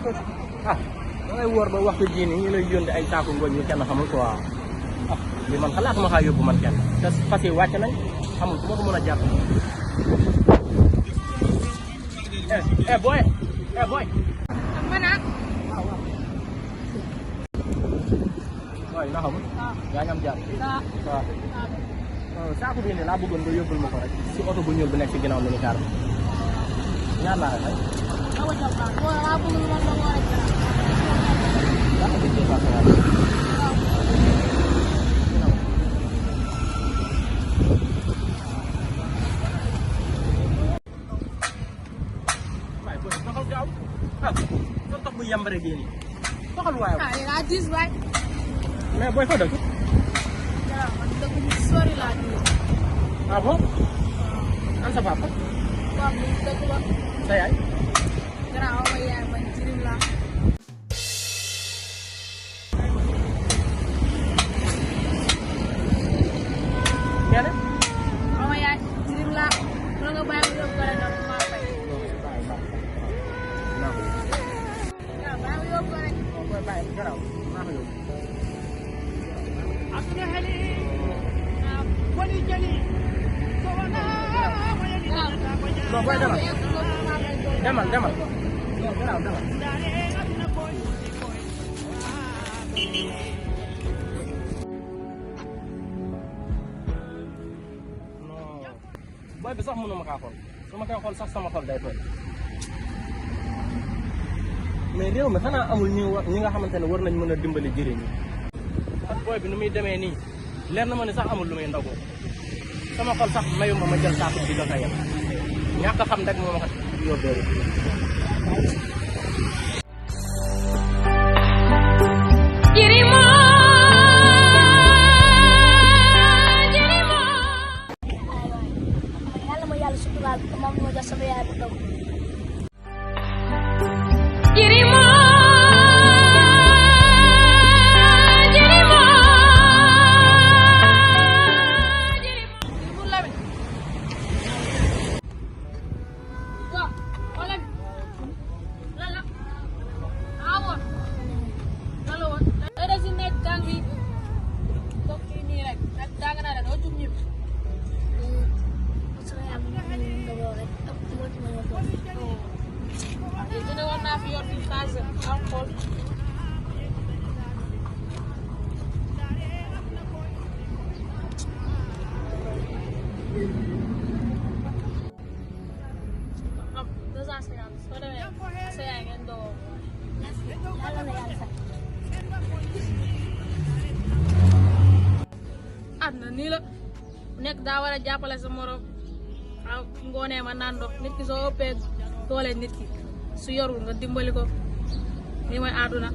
ah da ngay wóor ba waxtu jii nii ñu lay yónni ay saaku ngooñ ñu kenn xamul quoi ah li man xalaatuma xaa yóbbu man kenn te fas yi wàcc nañ xamul ku ma ko mën a jàpp. boy boy. Mana? Boy na xam. yaa ngi am jàpp. waaw saaku bi nii laa bëggoon nga yóbbul ma ko rek si oto bu ñuul bu nekk si ginnaaw minicar bi ñaar laa rek. Contoh bu yambare gini. Doxal waaw. Ah, ya dis waay. Mais boy fa dëkk. Ya, man dëkk bu sori laa jóge. Ah bon? An sa papa? Waaw, mu dëkk ba. Sa yaay? Garaaw ma yaay man jirim laa. Kene? Ma yaay jirim laa. Mën nga bàyyi mu yóbbu ko rek ndax maa fay. Ya, bàyyi mu yóbbu ko rek. Boy bàyyi garaaw maa ko yóbbu. Asuna heli. Wali jali. Non boy demal. Demal. Garaaw demal. Boy bi sax mënuma kaa xool su ma koy xool sax sama xol day tooy mais réew mi xanaa amul ñi nga xamante ne war nañ mën a dimbali jëriñ ñi ak boy bi nu muy demee nii leer na ma ne sax amul lu muy ndogoo sama xol sax mayu ma jël saako bi la ko yem ñàkk a xam rek moo ma ko yóbbee Mama mau jasa bayar itu. adna nii la nekk daa war a jàppale sa morom aw ngoonee ma naan ndox nit ki soo ëppee doole nit ki su yorul nga dimbali ko lii mooy àdduna